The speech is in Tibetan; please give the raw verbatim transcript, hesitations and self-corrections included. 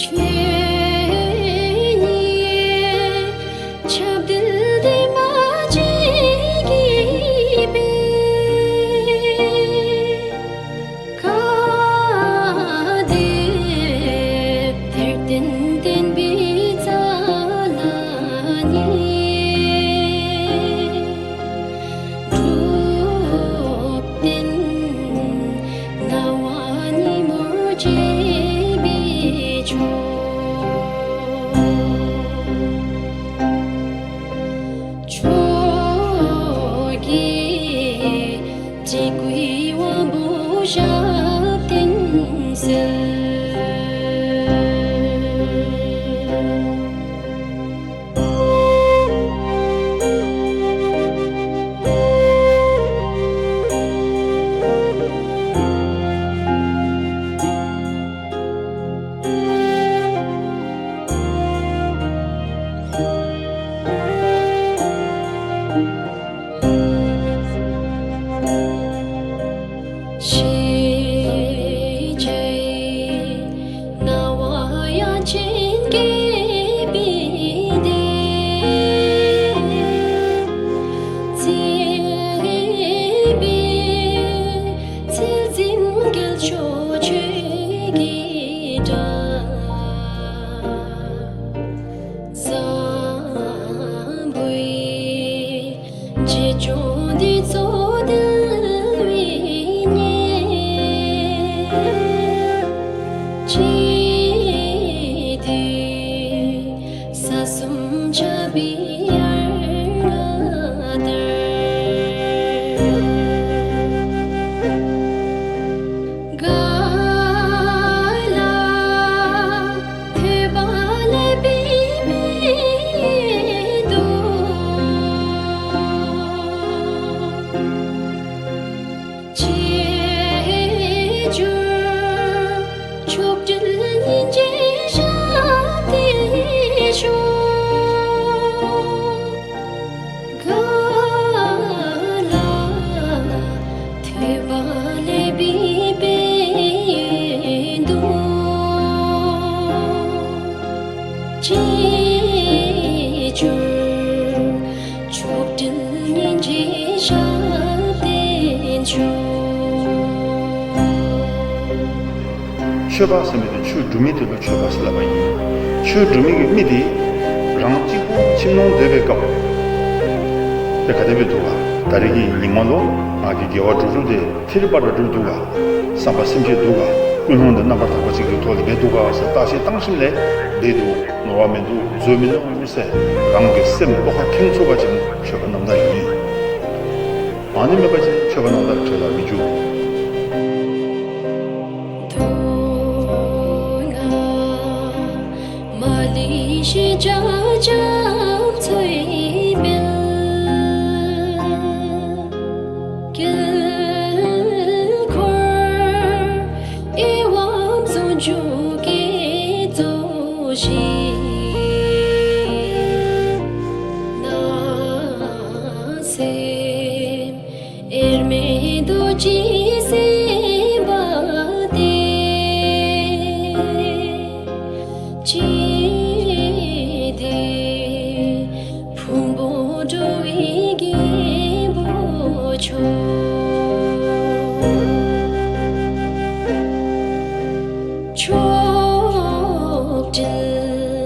ཆོས་ཉིད་ཆབ་འདུལ་འདི་མ་བྱེད་ཀྱི་པའི། ག་དེ་དེར་བརྟེན་བསྟན་པའི་རྩ་ལ་ཉེ། འགྲོ་དོན་སྣང་བ་ཉིན་མོར་བྱེད་པའི་ཆོས། ཕྱོགས་ཀྱི་དྲེགས་པའི་དབང་པོ་ཞབས་བརྟན་གསལ། ཤེས་བྱའི་སྣང་བ་ཡ་མཚན་སྐྱེད་པའི་གདེང་། བརྩེ་བའི་ཚུལ་འཛིན་རྒྱལ་མཆོག་ཆོས་ཀྱི་སྒྲ། བཟང་པོའི་རྗེས་སྐྱོང་འདི་ཚོགས་འདུལ་བའི་གཉེན། ཅི་སྟེ་ས་གསུམ་ཆགས་པའི་དབྱར་རྔ་ལྟར། ག་ལ་ཐོས་པ་ལེགས་པའི་མེ་ཏོག་བྱེད་གྱུར། མཆོག་སྤྲུལ་སྙིང་རྗེའི་ཞབས་བརྟན་ཤོག། ག་ལ་ཐོས་པ་ལེགས་པའི་མེ་ཏོག་བྱེད་གྱུར། མཆོག་སྤྲུལ་སྙིང་རྗེའི་ཞབས་བརྟན་ཤོག། ཆོས་པ་ཟེར་མི་དེ་ཆོས་སྒྲུབ་མི་དེ་ལ་ཆོས་པ་ཟེར་ལབ་པ་ཡིན། ཆོས་སྒྲུབ་མི་གི་མི་དེ་རང་གཅིག་པུ་ཁྱིམ་ནང་སྡོད་པའི་སྐབས་དེ་ག་དེ་སྦེ་འདུག་ག། ད་རེས་ཀྱི་ཉིན་མོ་ལོ་ང་གི་དགེ་བ་སྒྲུབ་རྒྱུ་དེ་ཐེ་རི་པ་ར་འགྲུབ་འདུག་ག། བསམ་པ་སེམས་བསྐྱེད་འདུག་ག། ཀུན་སློང་དེ་རྣམ་པར་དག་པ་ཅིག་གི་ཐོག་ལ་སྦེ་འདུག་ག་ཟེར་བརྟག་དཔྱད་བཏང་ཞིནམ་ལས་བསྡད་འདུག། ནོར་བ་མི་འདུག། འཛོལ་མི་འདུག་ཟེར་རང་གི་སེམས་བློ་ཁ་ཁེངས་ཚུགས་པ་ཅིན་ཆོས་པ་རྣམ་དག་ཡིན། ཨ་ནི་མེད་པ་ཅིན་ཆོས་པ་རྣམ་དག་གྲལ་ལ་མི་འཇུག། མཐོང་སྣང་མ་ལུས་ཤེས་བྱ་རྒྱ་མཚོའི་དཔལ། དཀྱིལ་འཁོར་དབྱེ་བ་ཟུང་འཇུག་གིས་རྫོགས་ཤིང་། སྣང་སེམས་དབྱེར་མེད་རྡོ་རྗེའི་སེམས་དཔའ་སྟེ། ཅི་སྟེ་ཕུང་པོ་འགྲོ་བའི་རྒན་པོ་མཆོག། མཆོག་སྤྲུལ་